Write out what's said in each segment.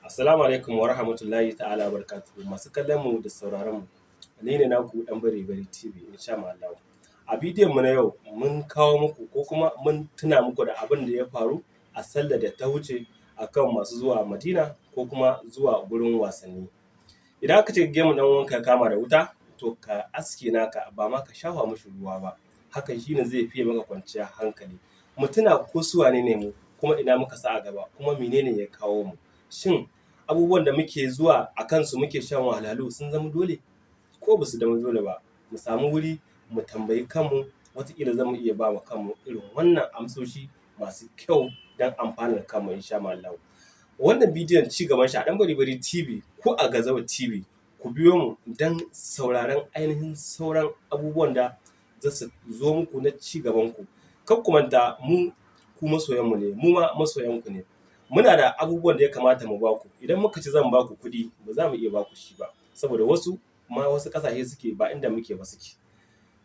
Assalamu alaikum wa rahmatullahi ta'ala wa barakatuhu. Masu kallon mu da sauraron mu, ni ne naku Ɗan Bare Bari TV, insha Allah. A bidiyon mu na yau mun kawo muku ko kuma mun tuna muku da abin da ya faru a sallar da ta wuce akan masu zuwa Madina ko kuma zuwa gurin wasanni. Idan aka ce gemun ɗan uwanka ya kama da wuta, to ka aske naka, ba ma ka shafa mishi ruwa ba. Hakan shine zai fiye maka kwanciyar hankali. Mu tuna ko su wane ne mu, kuma ina muka sa a gaba, kuma menene ya kawo mu. Shin abubuwan da muke zuwa a kansu muke shan wahalhalu sun zama dole ko ba su zama dole ba? Mu samu wuri mu tambayi kanmu, wataƙila za mu iya ba wa kanmu irin wannan amsoshi masu kyau don amfanar kanmu, insha Allahu. Wannan bidiyon ci gaban shi a Ɗan Bare Bari TV ko a Gazawa TV, ku biyo mu don sauraron ainihin sauran abubuwan da za su zo muku na ci gaban ku. Kar ku manta, mu ku masoyanmu ne, mu ma masoyanku ne. Muna da abubuwan da ya kamata mu baku. Idan muka ce zan baku kuɗi, ba za mu iya baku shi ba, saboda wasu ma wasu ƙasashe suke, ba inda muke ba suke.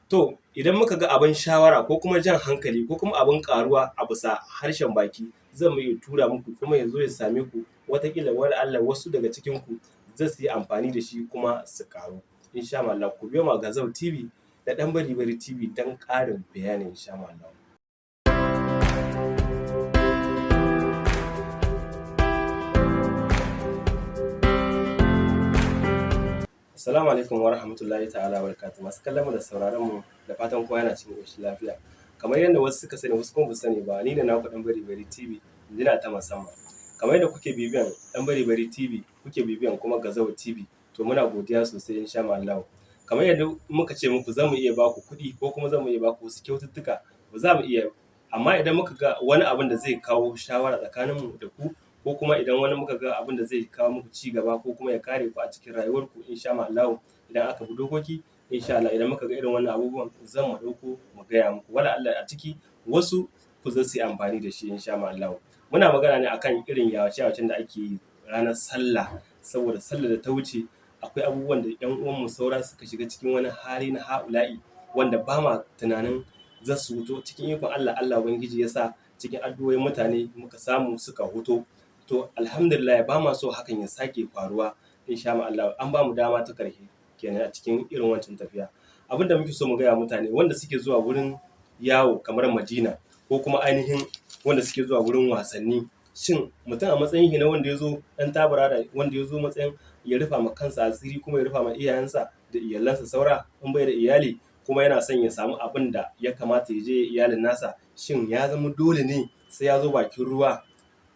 To idan muka ga abin shawara ko kuma jan hankali ko kuma abin ƙaruwa a bisa harshen baki, zan mu iya tura muku kuma ya zo ya same ku. Wataƙila wani Allah wasu daga cikin ku za su yi amfani da shi kuma su ƙaru. Insha Allah ku biyo mu a Gazau TV da Ɗan Bari Bari TV don ƙarin bayani, insha Allah. Assalamu alaikum wa rahmatullahi ta'ala wa barakatuh. Masu kallon mu da sauraron mu, da fatan kowa yana cikin ƙoshin lafiya. Kamar yadda wasu suka sani, wasu kuma ba su sani ba, ni ne naku Ɗan Bari Bari TV, jina ta musamman. Kamar yadda kuke bibiyan Ɗan Bari Bari TV, kuke bibiyan kuma Gazawa TV, to muna godiya sosai, insha Allah. Kamar yadda muka ce muku za mu iya baku kuɗi ko kuma za mu iya baku wasu kyaututtuka, ba za mu iya, amma idan muka ga wani abin da zai kawo shawara tsakaninmu da ku, ko kuma idan wani muka ga abin da zai kawo muku ci gaba ko kuma ya kare ku a cikin rayuwarku, insha Allah idan aka bi dokoki, insha Allah idan muka ga irin wannan abubuwan, zan mu ɗauko mu gaya muku. Wala Allah a ciki wasu ku za su yi amfani da shi, insha Allah. Muna magana ne akan irin yawace-yawacen da ake yi ranar sallah, saboda sallar da ta wuce akwai abubuwan da ƴan uwanmu saura suka shiga cikin wani hali na ha'ula'i wanda ba ma tunanin za su wuto. Cikin ikon Allah, Allah Ubangiji ya sa cikin addu'o'in mutane muka samu suka huto. To alhamdulillah, ba ma so hakan ya sake faruwa, insha Allah. An ba mu dama ta ƙarshe kenan a cikin irin wancan tafiya. Abin da muke so mu gaya mutane wanda suke zuwa wurin yawo kamar Madina ko kuma ainihin wanda suke zuwa wurin wasanni, shin mutum a matsayin shi na wanda ya zo ɗan tabarara, wanda ya zo matsayin ya rufa ma kansa asiri kuma ya rufa ma iyayensa da iyalansa saura in bai da iyali, kuma yana son ya samu abin da ya kamata ya je iyalin nasa, shin ya zama dole ne sai ya zo bakin ruwa,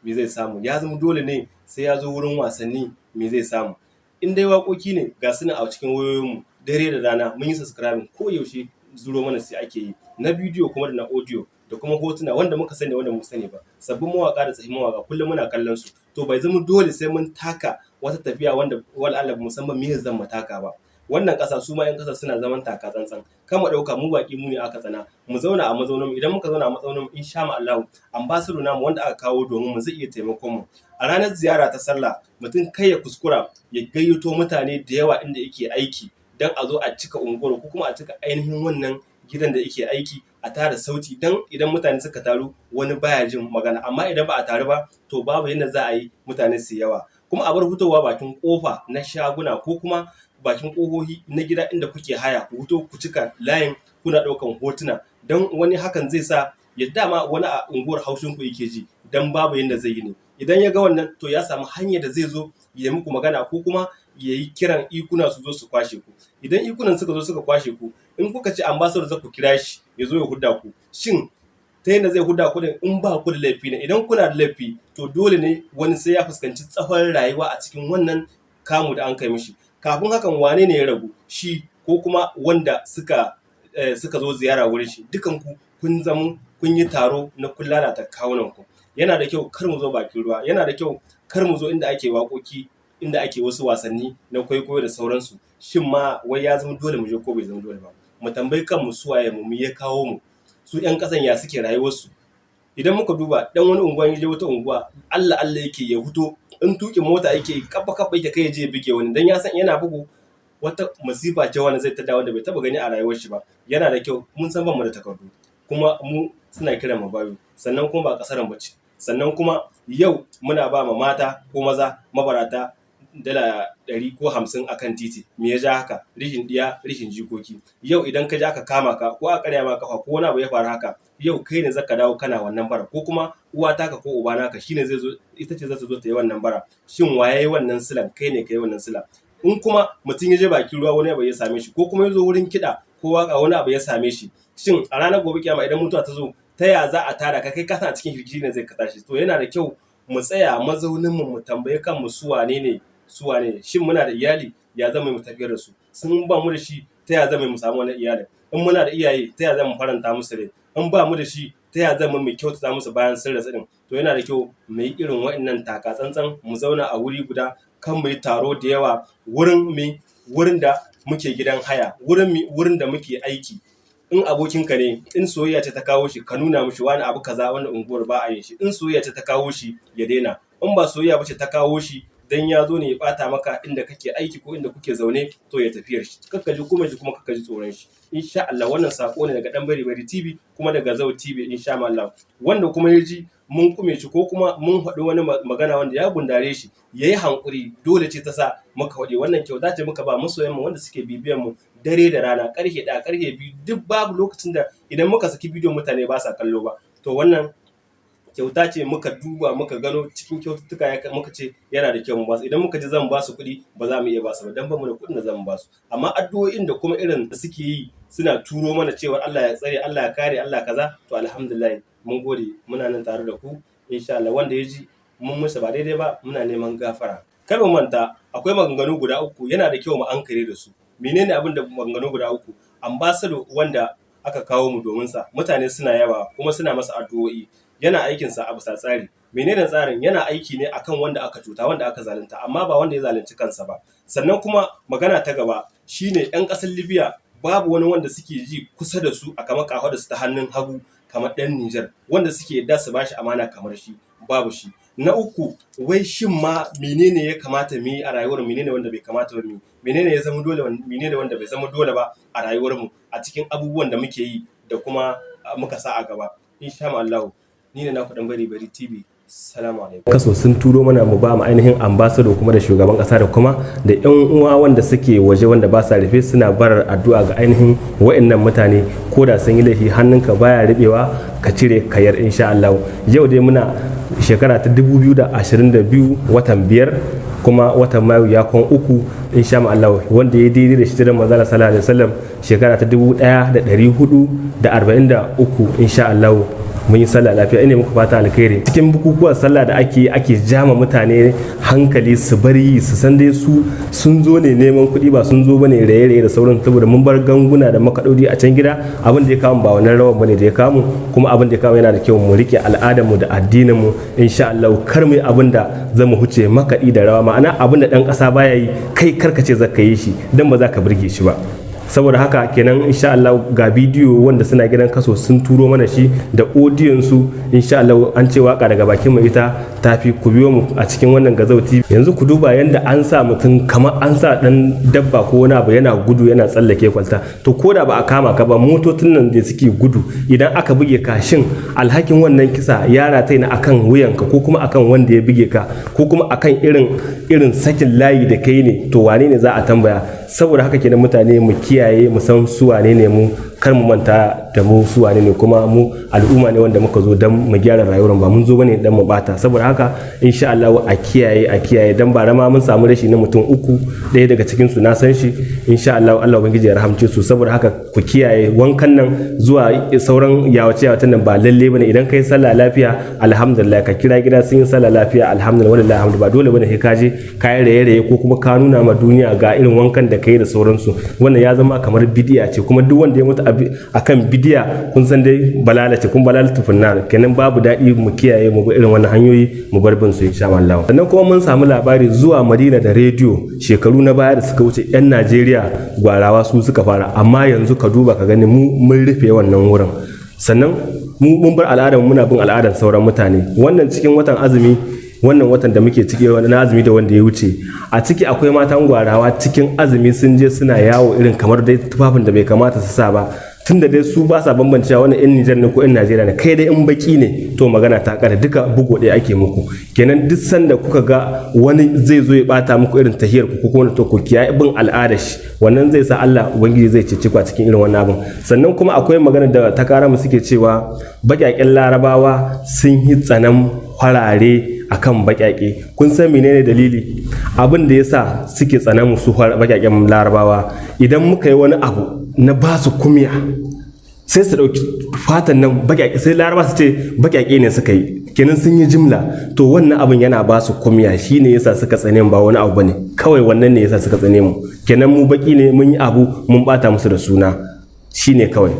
me zai samu? Ya zama dole ne sai ya zo wurin wasanni, me zai samu? In dai waƙoƙi ne, ga su nan a cikin wayoyinmu dare da rana, mun yi subscribing, ko yaushe zuro mana sai ake yi, na bidiyo kuma da na audio da kuma hotuna, wanda muka sani da wanda muka sani ba, sabbin mawaƙa da tsoffin mawaƙa, kullum muna kallon su. To bai zama dole sai mun taka wata tafiya wanda wala Allah musamman me zan mu taka ba. Wannan ƙasa su ma 'yan ƙasa suna zaman taka tsantsan. Kar mu ɗauka mu baƙi mu ne aka tsana. Mu zauna a mazaunin mu. Idan muka zauna a mazaunin mu, insha Allah ambassador namu wanda aka kawo domin mu zai iya taimakon mu. A ranar ziyara ta sallah, mutum kai ya kuskura ya gayyato mutane da yawa inda yake aiki don a zo a cika unguwar ko kuma a cika ainihin wannan gidan da yake aiki, a tara sauti, don idan mutane suka taru wani baya jin magana. Amma idan ba a taru ba, to babu yadda za a yi mutane su yawa. Kuma a bar fitowa bakin kofa na shaguna ko kuma bakin ƙofofi na gida inda kuke haya, ku fito ku cika layin kuna ɗaukan hotuna, don wani hakan zai sa ya dama wani a unguwar haushin ku yake ji, don babu yadda zai yi ne. Idan ya ga wannan, to ya samu hanyar da zai zo ya muku magana ko kuma ya yi kiran ikuna su zo su kwashe ku. Idan ikunan suka zo suka kwashe ku, in kuka ce ambassador za ku kira shi ya zo ya hudda ku, shin ta yadda zai hudda ku din in ba ku da laifi ne? Idan kuna da laifi, to dole ne wani sai ya fuskanci tsawon rayuwa a cikin wannan kamu da an kai mishi. Kafin hakan, wane ne ya ragu? Shi ko kuma wanda suka zo ziyara wurin shi? Dukan ku kun zamo kun yi taro na kun lalata kawunan ku. Yana da kyau kar mu zo bakin ruwa, yana da kyau kar mu zo inda ake waƙoƙi, inda ake wasu wasanni na kwaikwayo da sauransu. Shin ma wai ya zama dole mu je ko bai zama dole ba? Mu tambayi kanmu su waye mu, me ya kawo mu? Su 'yan ƙasan ya suke rayuwarsu? Idan muka duba dan wani unguwa ya je wata unguwa, Allah Allah yake ya fito. In tuƙin mota yake, kafa kafa yake kai ya je ya buge wani, dan ya san yana bugu wata masifa ce wanda zai tada wanda bai taba gani a rayuwar shi ba. Yana da kyau mun san bamu da takardu, kuma mu suna kiran mu bayu, sannan kuma ba kasar mu bace. Sannan kuma yau muna ba ma mata ko maza mabarata $100 ko 50 akan titi. Me ya ja haka? Rishin ɗiya, rishin jikoki. Yau idan ka je aka kama ka ko aka karya ma kafa ko wani abu ya faru haka, yau kai ne zaka dawo kana wannan bara, ko kuma uwa taka ko uba naka shine zai zo, ita ce za ta zo ta yi wannan bara. Shin waye yayi wannan silan? Kai ne ka yi wannan silan. In kuma mutum ya je bakin ruwa wani abu ya same shi, ko kuma ya zo wurin kiɗa ko waƙa wani abu ya same shi, shin a ranar gobe kiyama idan mutuwa ta zo, ta ya za a tada ka? Kai ka san a cikin hirgici ne zai ka tashi. To yana da kyau mu tsaya mazaunin mu, mu tambayi kanmu su wane ne, su wane ne. Shin muna da iyali? Ya zama mu tafiyar da su? Sun ba mu da shi, ta ya zama mu samu wannan iyalin? In muna da iyaye, ta ya zama mu faranta musu rai? In ba mu da shi, ta ya zama mu kyautata musu bayan sun rasu din? To yana da kyau mu yi irin waɗannan taka tsantsan, mu zauna a wuri guda, kan mu yi taro da yawa wurin da muke gidan haya, wurin da muke aiki. In abokinka ne, in soyayya ce ta kawo shi, ka nuna mishi wani abu kaza, wannan unguwar ba a yin shi. In soyayya ce ta kawo shi, ya daina. In ba soyayya ba ce ta kawo shi, dan ya zo ne ya bata maka inda kake aiki ko inda kuke zaune, to ya tafiyar shi. Kakka ji kuma shi, kuma kakka ji tsoron shi. Insha Allah wannan sako ne daga Dan Bari Bari TV kuma daga Zau TV, insha Allah. Wanda kuma ya ji mun kume shi ko kuma mun faɗi wani magana wanda ya gundare shi, yayi hankuri, dole ce ta sa muka faɗi. Wannan kyauta ce muka ba masoyan mu wanda suke bibiyan mu dare da rana, karfe 1, karfe 2, duk babu lokacin da idan muka saki bidiyon mutane ba sa kallo ba. To wannan kyauta ce muka duba muka gano cikin kyaututtuka, muka ce yana da kyau mu basu. Idan muka ji zan basu kuɗi, ba za mu iya basu ba, dan ba mu da kuɗin da zan basu. Amma addu'o'in da kuma irin da suke yi, suna turo mana cewa Allah ya tsare, Allah ya kare, Allah kaza, to alhamdulillah, mun gode, muna nan tare da ku insha Allah. Wanda ya ji mun musa ba daidai ba, muna neman gafara. Kar mu manta akwai maganganu guda uku, yana da kyau mu ankare da su. Menene abin da maganganu guda uku? Ambassador wanda aka kawo mu domin sa, mutane suna yawa kuma suna masa addu'o'i. Yana aikinsa a bisa tsari. Menene tsarin? Yana aiki ne akan wanda aka cuta, wanda aka zalunta, amma ba wanda ya zalunci kansa ba. Sannan kuma magana ta gaba shine 'yan ƙasar Libya babu wani wanda suke ji kusa da su a kamar kafa da su ta hannun hagu kamar ɗan Nijar, wanda suke yadda su bashi amana kamar shi, babu shi. Na uku, wai shin ma menene ya kamata mu yi a rayuwar mu, menene wanda bai kamata ba mu yi, menene ya zama dole, menene wanda bai zama dole ba a rayuwar mu, a cikin abubuwan da muke yi da kuma muka sa a gaba. Insha Allah, ni ne naku Dan Bari Bari TV. Salamu alaikum. Kaso sun turo mana mu ba mu ainihin ambassador kuma da shugaban kasa da kuma da yan uwa wanda suke waje wanda ba sa rufe, suna barar addu'a ga ainihin wa'annan mutane. Ko da sun yi laifi, hannunka baya rubewa ka cire kayar, insha Allah. Yau dai muna shekara ta 2022, watan 5, kuma watan Mayu ya kwan 3, insha Allah, wanda ya daidai da hijirar manzala sallallahu alaihi wasallam shekara ta 1443, insha Allah. Mun yi sallah lafiya, ina muku fata alkhairi. Cikin bukukuwan sallah da ake jama mutane hankali su bari su san dai su sun zo ne neman kuɗi, ba sun zo bane raye-raye da sauran, saboda mun bar ganguna da makaɗodi a can gida. Abin da ya kawo ba wannan rawan bane da ya kawo, kuma abin da ya kawo yana da kyau mu rike al'adar mu da addinin mu, insha Allah. Kar mu yi abin da zamu huce makaɗi da rawa, ma'ana abin da ɗan ƙasa baya yi, kai karkace zaka yi shi, dan ba za ka burge shi ba. Saboda haka kenan, insha Allah, ga bidiyo wanda suna gidan kaso sun turo mana shi da audiyon su, insha Allah. An ce waka daga bakin mu ita tafi. Ku biyo mu a cikin wannan Gazau TV. Yanzu ku duba yanda an sa mutum kamar an sa dan dabba ko wani abu, yana gudu yana tsallake kwalta. To ko da ba a kama ka ba, motocin nan da suke gudu, idan aka buge ka, shin alhakin wannan kisa ya rataye na akan wuyanka ko kuma akan wanda ya buge ka ko kuma akan irin sakin layi da kai ne? To wane ne za a tambaya? Saboda haka kenan mutane mu kiyaye, mu san su wane ne mu, kar mu manta da mu su wane ne. Kuma mu al'umma ne wanda muka zo don mu gyara rayuwar, ba mun zo bane don mu bata. Saboda haka insha Allah a kiyaye, a kiyaye, dan bara ma mun samu rashi na mutum uku, ɗaya daga cikin su na san shi. Insha Allah, Allah ubangiji ya rahamce su. Saboda haka ku kiyaye wankan nan zuwa sauran yawace yawacen nan ba lalle bane. Idan kai sallah lafiya, alhamdulillah, ka kira gida sun yi sallah lafiya, alhamdulillah, wallahi alhamdu. Ba dole bane sai ka je kayan raye-raye ko kuma ka nuna ma duniya ga irin wankan da kai da sauransu. Wannan ya zama kamar bidiya ce, kuma duk wanda ya mutu akan bidiya, kun san dai balala ce, kun balala tufunna kenan, babu daɗi. Mu kiyaye, mu bi irin wannan hanyoyi, mu bar bin su, insha Allah. Sannan kuma mun samu labari zuwa Madina da rediyo shekaru na baya da suka wuce, yan Najeriya gwarawa su suka fara, amma yanzu ka duba ka gani, mu mun rufe wannan wurin. Sannan mu mun bar al'adar, muna bin al'adar sauran mutane. Wannan cikin watan azumi, wannan watan da muke ciki na azumi da wanda ya wuce, a ciki akwai matan gwarawa cikin azumi sun je suna yawo irin kamar dai tufafin da bai kamata su sa ba. Tunda dai su ba sa bambancewa wani 'yan Nijar ne ko 'yan Najeriya ne, kai dai in baki ne to magana ta kare, duka bugu ɗaya ake muku. Kenan duk sanda kuka ga wani zai zo ya bata muku irin tahiyar ku ko kuma to ku kiyaye bin al'adar shi, wannan zai sa Allah ubangiji zai cece ku a cikin irin wannan abin. Sannan kuma akwai magana da ta kara mu suke cewa baƙaƙen Larabawa sun yi tsanan farare akan baƙaƙe. Kun san menene dalili abin da yasa suke tsanan mu su baƙaƙen Larabawa? Idan muka yi wani abu na ba su kumiya, sai su ɗauki fatan nan baƙaƙe, sai Laraba su ce baƙaƙe ne suka yi, kenan sun yi jimla. To wannan abin yana ba su kumiya, shine yasa suka tsane mu, ba wani abu bane, kawai wannan ne yasa suka tsane mu. Kenan mu baƙi ne, mun yi abu mun bata musu da suna, shine kawai.